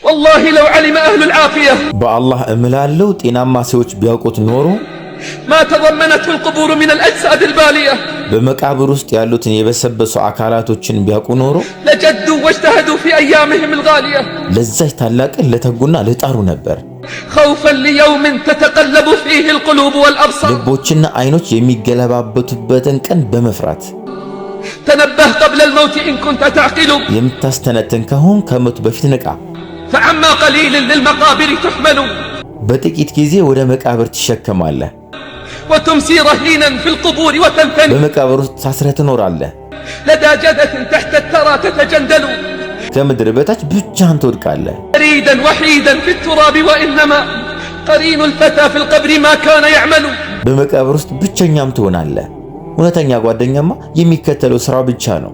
والله لو علم أهل العافية በአላህ እምላለሁ ጤናማ ሰዎች ቢያውቁት ኖሮ ما تضمنته القبور من الأجساد البالية በመቃብር ውስጥ ያሉትን የበሰበሱ አካላቶችን ቢያውቁ ኖሮ لجدوا واجتهدوا في أيامهم الغالية ለዛች ታላቅ ቀን ለተጉና ለጣሩ ነበር። خوفا ليوم تتقلب فيه القلوب والأبصار ልቦችና አይኖች የሚገለባበቱበትን ቀን በመፍራት تنبه قبل الموت إن كنت تعقل የምታስተነትን ከሆን ከሞት በፊት ንቃ። فعما قليل للمقابر تحمل በጥቂት ጊዜ ወደ መቃብር ትሸከማለህ። وتمسي رهينا في القبور وتنثني በመቃብር ውስጥ ታስረህ ትኖራለህ። لدى جدة تحت الثرى تتجندل ከምድር በታች ብቻህን ትወድቃለህ። فريدا وحيدا في التراب وإنما قرين الفتى في القبر ما كان يعمل በመቃብር ውስጥ ብቸኛም ትሆናለህ። እውነተኛ ጓደኛማ የሚከተለው ስራው ብቻ ነው።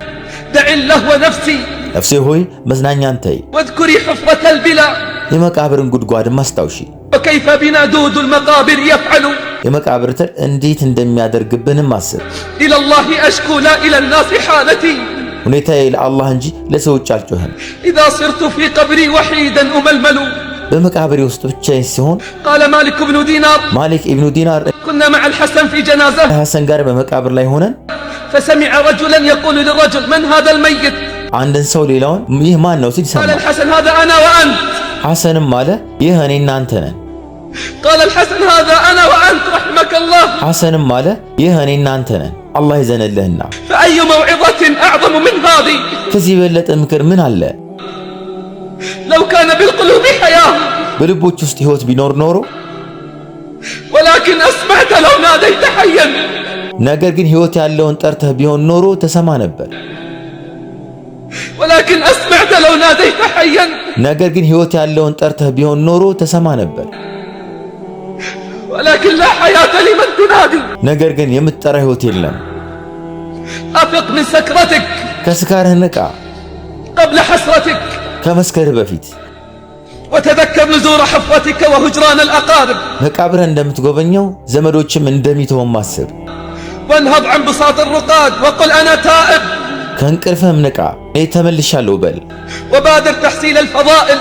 دع اللهو نفسي ነፍሴ ሆይ መዝናኛን ተይ፣ واذكري حفرة البلا የመቃብርን ጉድጓድም አስታውሺ። وكيف بنا دود المقابر يفعل የመቃብር ትል እንዴት እንደሚያደርግብንም አስብ። إلى الله أشكو لا إلى الناس حالتي ሁኔታዬ ለአላህ እንጂ ለሰዎች አልጮህም። إذا صرت في قبري وحيدا أململ በመቃብሬ ውስጥ ብቻዬን ሲሆን قال مالك بن دينار ማሊክ ኢብኑ ዲናር كنا مع الحسن في جنازة ሐሰን ጋር በመቃብር ላይ ሆነን فسمع رجلا يقول للرجل من هذا الميت አንድን ሰው ሌላውን ይህ ማን ነው ሲል قال ሰማ። الحسن هذا أنا وأنت ሐሰንም አለ ይህ እኔና አንተ ነን። قال الحسن هذا أنا وأنت رحمك الله ሐሰንም አለ ይህ እኔና አንተ ነን፣ አላህ ይዘንልህና። فأي موعظة أعظم من هذه ከዚህ የበለጠ ምክር ምን አለ? لو كان بالقلوب حياة በልቦች ውስጥ ሕይወት ቢኖር ኖሮ ولكن أسمعت لو ناديت حيا ነገር ግን ሕይወት ያለውን ጠርተህ ቢሆን ኖሮ ተሰማ ነበር። ولكن أسمعت لو ناديت حيا ነገር ግን ሕይወት ያለውን ጠርተህ ቢሆን ኖሮ ተሰማ ነበር። ولكن لا حياة لمن تنادي ነገር ግን የምትጠራ ሕይወት የለም። أفق من سكرتك ከስካርህ ንቃ፣ قبل حسرتك ከመስከርህ በፊት وتذكر نزور حفرتك وهجران الأقارب መቃብርህ እንደምትጎበኘው ዘመዶችም እንደሚተውም አስብ። وانهض عن بساط الرقاد وقل أنا تائب ከእንቅልፍህም ንቃ፣ እኔ ተመልሻለሁ በል። وبادر تحصيل الفضائل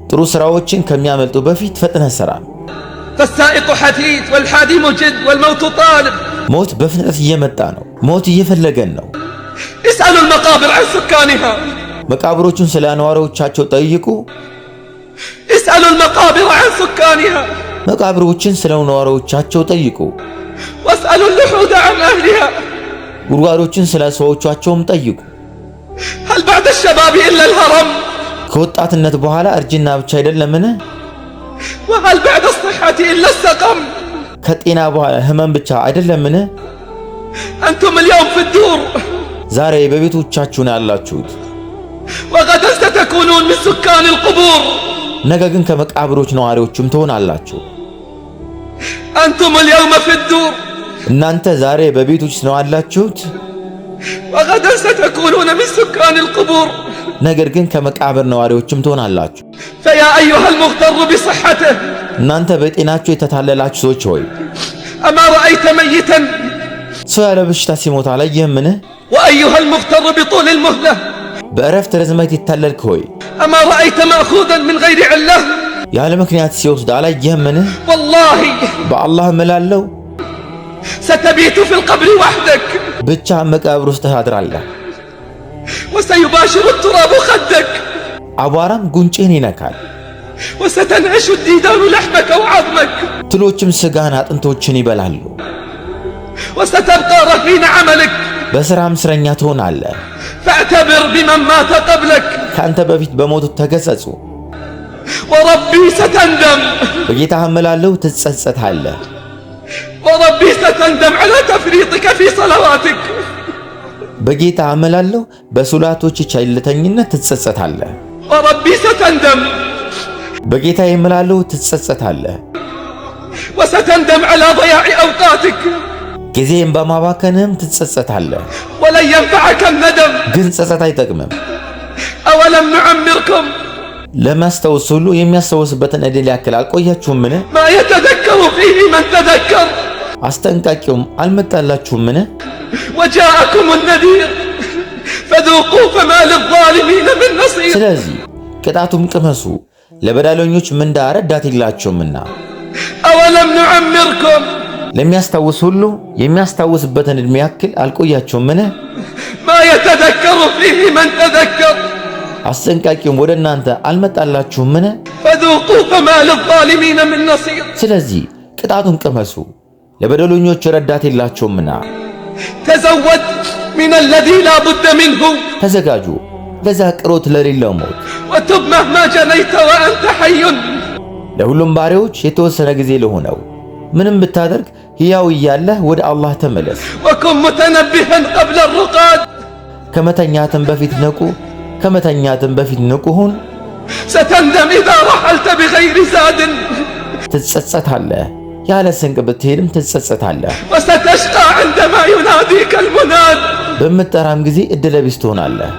ጥሩ ሥራዎችን ከሚያመልጡ በፊት ፈጥነህ ሥራ። فالسائق حثيث والحادي مجد والموت طالب ሞት በፍጥነት እየመጣ ነው። ሞት እየፈለገን ነው። اسألوا المقابر عن سكانها መቃብሮቹን ስለ ነዋሪዎቻቸው ጠይቁ። اسألوا المقابر عن سكانها መቃብሮችን ስለ ነዋሪዎቻቸው ጠይቁ። واسألوا اللحود عن أهلها ጉድጓዶችን ስለ ሰዎቻቸውም ጠይቁ። هل بعد الشباب إلا الهرم ከወጣትነት በኋላ እርጅና ብቻ አይደለምን? وهل بعد الصحة إلا السقم ከጤና በኋላ ህመም ብቻ አይደለምን? أنتم اليوم في الدور ዛሬ በቤቶቻችሁ ነው ያላችሁት፣ وغدا ستكونون من سكان القبور ነገ ግን ከመቃብሮች ነዋሪዎችም ትሆናላችሁ። أنتم اليوم في الدور እናንተ ዛሬ በቤቶች ነው ያላችሁት፣ وغدا ستكونون من سكان القبور ነገር ግን ከመቃብር ነዋሪዎችም ትሆናላችሁ። فيا أيها المغتر بصحته እናንተ በጤናችሁ የተታለላችሁ ሰዎች ሆይ أما رأيت ميتا ሰው ያለ በሽታ ሲሞት አላየህምን? وأيها المغتر بطول المهلة በእረፍት ርዝመት የታለልክ ሆይ أما رأيت مأخوذا من غير علة ያለ ምክንያት ሲወስድ አላየህምን? والله በአላህ እምላለሁ ستبيت في القبر وحدك ብቻ መቃብር ውስጥ ታድራለህ፣ وسيباشر التراب خدك አቧራም ጉንጭህን ይነካል፣ وستنعش الديدان لحمك وعظمك ትሎችም ስጋህን አጥንቶችን ይበላሉ። وستبقى رهين عملك በሥራም እስረኛ ትሆናለህ። فاعتبر بمن مات قبلك ከአንተ በፊት በሞቱት ተገሠጹ። وربي ستندم በጌታህ እምላለሁ ትጸጸታለህ። وربي ستندم على تفريطك في صلواتك በጌታህ እምላለሁ በሶላቶች ቸልተኝነት ትጸጸታለህ። وربي ستندم በጌታ እምላለሁ ትጸጸታለህ። وستندم على ضياع أوقاتك ጊዜህን በማባከንህም ትጸጸታለህ። ولن ينفعك الندم ግን ጸጸት አይጠቅምም። أولم نعمركم ለሚያስታውስ ሁሉ የሚያስታውስበትን ዕድል ያክል አልቆያችሁምን? ما يتذكر فيه من تذكر አስጠንቃቂውም አልመጣላችሁምን? وجاءكم النذير فذوقوا فما للظالمين من نصير ስለዚህ ቅጣቱም ቅመሱ፣ ለበደለኞች ምንዳ ረዳት የላቸውምና። أولم نعمركم ለሚያስታውስ ሁሉ የሚያስታውስበትን ዕድሜ ያክል አልቆያቸውምን? ما يتذكر فيه من تذكر አስጠንቃቂውም ወደ እናንተ አልመጣላችሁምን? فذوقوا فما للظالمين من نصير ስለዚህ ቅጣቱን ቅመሱ፣ ለበደለኞች ረዳት የላቸውምና። تزود من الذي لا بد منه ተዘጋጁ ለዛ ቅሮት ለሌለው ሞት። وتب مهما جنيت وأنت حي ለሁሉም ባሪያዎች የተወሰነ ጊዜ ለሆነው ምንም ብታደርግ ሕያው እያለህ ወደ አላህ ተመለስ። وكن متنبها قبل الرقاد ከመተኛትም በፊት ንቁ፣ ከመተኛትም በፊት ንቁ ሁን። ستندم إذا رحلت بغير زاد ትጸጸታለህ፣ ያለ ስንቅ ብትሄድም ትጸጸታለህ። وستشقى عندما يناديك المناد በምትጠራም ጊዜ እድለቢስ ትሆናለህ።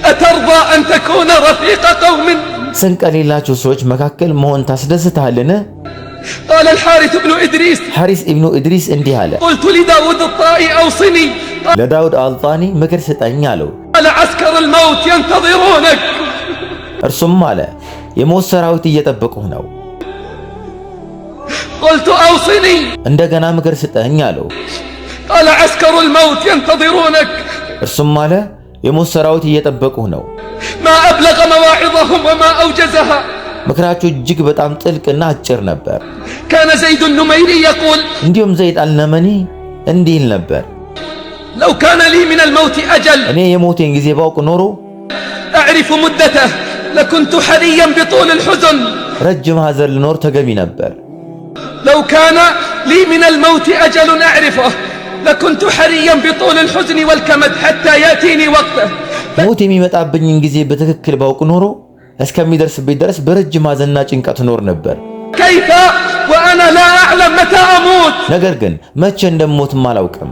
أترضى أن تكون رفيق قوم ስንቅ ከሌላቸው ሰዎች መካከል መሆን ታስደስትሃልን? قال الحارث بن إدريس ሐሪስ ኢብኑ ኢድሪስ እንዲህ አለ፣ قلت لداود الطائي أوصني ለዳውድ አልጣኒ ምክር ስጠኝ አለው። قال عسكر الموت ينتظرونك እርሱም አለ የሞት ሰራዊት እየጠበቁህ ነው። قلت أوصني እንደገና ምክር ስጠኝ አለው። قال عسكر الموت ينتظرونك እርሱም አለ የሞት ሰራዊት እየጠበቁህ ነው። ما أبلغ مواعظهم وما أوجزها ምክራቸው እጅግ በጣም ጥልቅና አጭር ነበር። كان زيد النميري يقول እንዲሁም ዘይድ አልነመኒ እንዲህ ይል ነበር፣ لو كان لي من الموت أجل እኔ የሞቴን ጊዜ ባውቅ ኖሮ أعرف مدته لكنت حريا بطول الحزن ረጅም ሐዘን ልኖር ተገቢ ነበር። لو كان لي من الموت أجل أعرفه لكنت حريا بطول الحزن والكمد حتى يأتيني وقته ሞት የሚመጣብኝን ጊዜ በትክክል ባውቅ ኖሮ እስከሚደርስብኝ ድረስ በረጅም ሐዘንና ጭንቀት እኖር ነበር። كيف وأنا لا أعلم متى أموت ነገር ግን መቼ እንደምሞትም አላውቅም።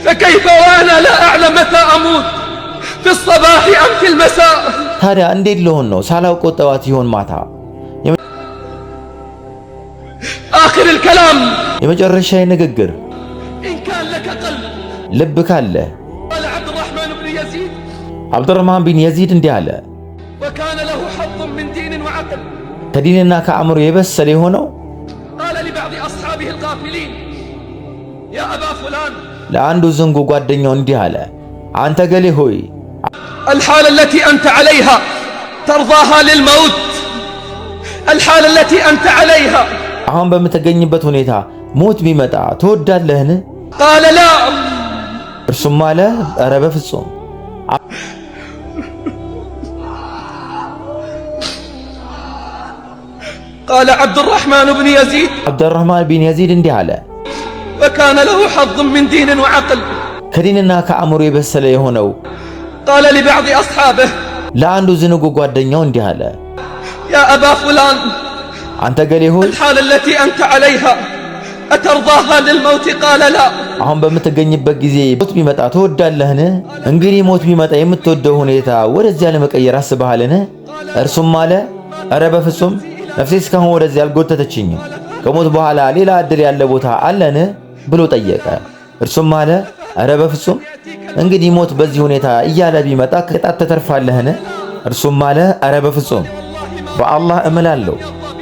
فكيف وأنا لا أعلم متى أموت في الصباح أم في المساء ታዲያ እንዴት ልሆን ነው ሳላውቀው ጠዋት ይሆን ማታ? آخر الكلام የመጨረሻ ንግግር إن كان لك قلب ልብ ካለ قال عبد الرحمن بن يزيد አብዱራህማን ቢን የዚድ እንዲህ አለ፣ وكان له حظ من دين وعقل ከዲንና ከአእምሮ የበሰለ የሆነው قال لبعض أصحابه الغافلين يا أبا فلان ለአንዱ ዝንጉ ጓደኛው እንዲህ አለ፣ አንተ ገሌ ሆይ الحالة التي أنت عليها ترضاها للموت الحالة التي أنت عليها አሁን በምትገኝበት ሁኔታ ሞት ቢመጣ ትወዳለህን? قال لا እርሱም አለ ኧረ በፍጹም። قال عبد الرحمن بن يزيد አብዱራህማን ቢን የዚድ እንዲህ አለ፣ وكان له حظ من دين وعقل ከዲንና ከአእምሮ የበሰለ የሆነው قال لبعض أصحابه ለአንዱ ዝንጉ ጓደኛው እንዲህ አለ፣ يا أبا فلان አንተ ገሌ ሆይ الحالة التي أنت عليها أترضاها للموت قال لا አሁን በምትገኝበት ጊዜ ሞት ቢመጣ ትወዳለህን? እንግዲህ ሞት ቢመጣ የምትወደው ሁኔታ ወደዚያ ለመቀየር አስበሃልን? እርሱም አለ እረ በፍጹም ነፍሴ እስካሁን ወደዚያ አልጎተተችኝም። ከሞት በኋላ ሌላ ዕድል ያለ ቦታ አለን ብሎ ጠየቀ። እርሱም አለ እረ በፍጹም። እንግዲህ ሞት በዚህ ሁኔታ እያለ ቢመጣ ከቅጣት ተተርፋለህን? እርሱም አለ እረ በፍጹም፣ በአላህ እምላለሁ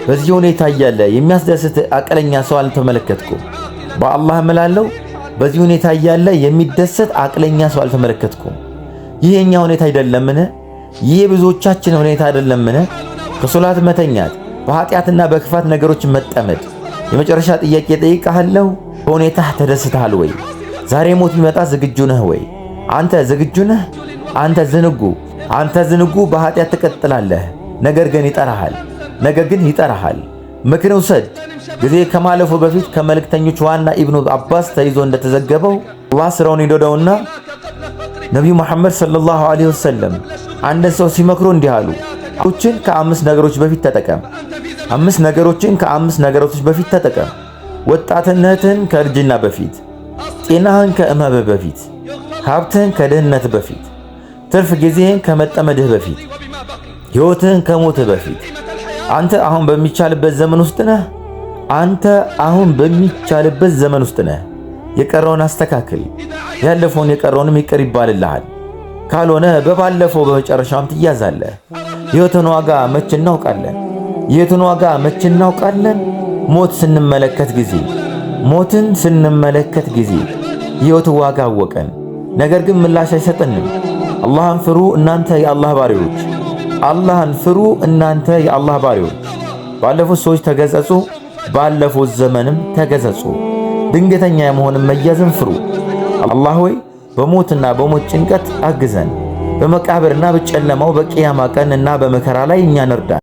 በዚህ ሁኔታ እያለ የሚያስደስት አቅለኛ ሰው አልተመለከትኩም። በአላህ እምላለሁ በዚህ ሁኔታ እያለ የሚደሰት አቅለኛ ሰው አልተመለከትኩም። ይህ የኛ ሁኔታ አይደለምን? ይህ የብዙዎቻችን ሁኔታ አይደለምን? ከሶላት መተኛት፣ በኃጢአትና በክፋት ነገሮች መጠመድ። የመጨረሻ ጥያቄ ጠይቃለሁ፣ በሁኔታህ ተደስተሃል ወይ? ዛሬ ሞት ቢመጣ ዝግጁ ነህ ወይ? አንተ ዝግጁ ነህ? አንተ ዝንጉ፣ አንተ ዝንጉ በኃጢአት ትቀጥላለህ። ነገር ግን ይጠራሃል፣ ነገር ግን ይጠራሃል። ምክር ውሰድ። ጊዜ ከማለፉ በፊት ከመልእክተኞች ዋና ኢብኑ አባስ ተይዞ እንደተዘገበው አላህ ስራውን ይዶደውና ነቢዩ መሐመድ ሰለላሁ ዐለይሂ ወሰለም አንድን ሰው ሲመክሩ እንዲህ አሉ። ችን ከአምስት ነገሮች በፊት ተጠቀም። አምስት ነገሮችን ከአምስት ነገሮች በፊት ተጠቀም። ወጣትነትህን ከእርጅና በፊት፣ ጤናህን ከእመብህ በፊት፣ ሀብትህን ከድህነት በፊት፣ ትርፍ ጊዜህን ከመጠመድህ በፊት፣ ሕይወትህን ከሞትህ በፊት። አንተ አሁን በሚቻልበት ዘመን ውስጥ ነህ። አንተ አሁን በሚቻልበት ዘመን ውስጥ ነህ። የቀረውን አስተካክል። ያለፈውን የቀረውንም ይቅር ይባልልሃል። ካልሆነ በባለፈው በመጨረሻም ትያዛለህ። የሕይወትን ዋጋ መች እናውቃለን? የሕይወትን ዋጋ መች እናውቃለን? ሞት ስንመለከት ጊዜ፣ ሞትን ስንመለከት ጊዜ የሕይወትን ዋጋ አወቀን። ነገር ግን ምላሽ አይሰጠንም። አላህን ፍሩ እናንተ የአላህ ባሪዎች፣ አላህን ፍሩ እናንተ የአላህ ባሪዎች። ባለፉት ሰዎች ተገሰጹ፣ ባለፉት ዘመንም ተገሰጹ። ድንገተኛ የመሆንን መያዝን ፍሩ። አላህ ሆይ፣ በሞትና በሞት ጭንቀት አግዘን። በመቃብርና በጨለማው፣ በቅያማ ቀን እና በመከራ ላይ እኛን እርዳን።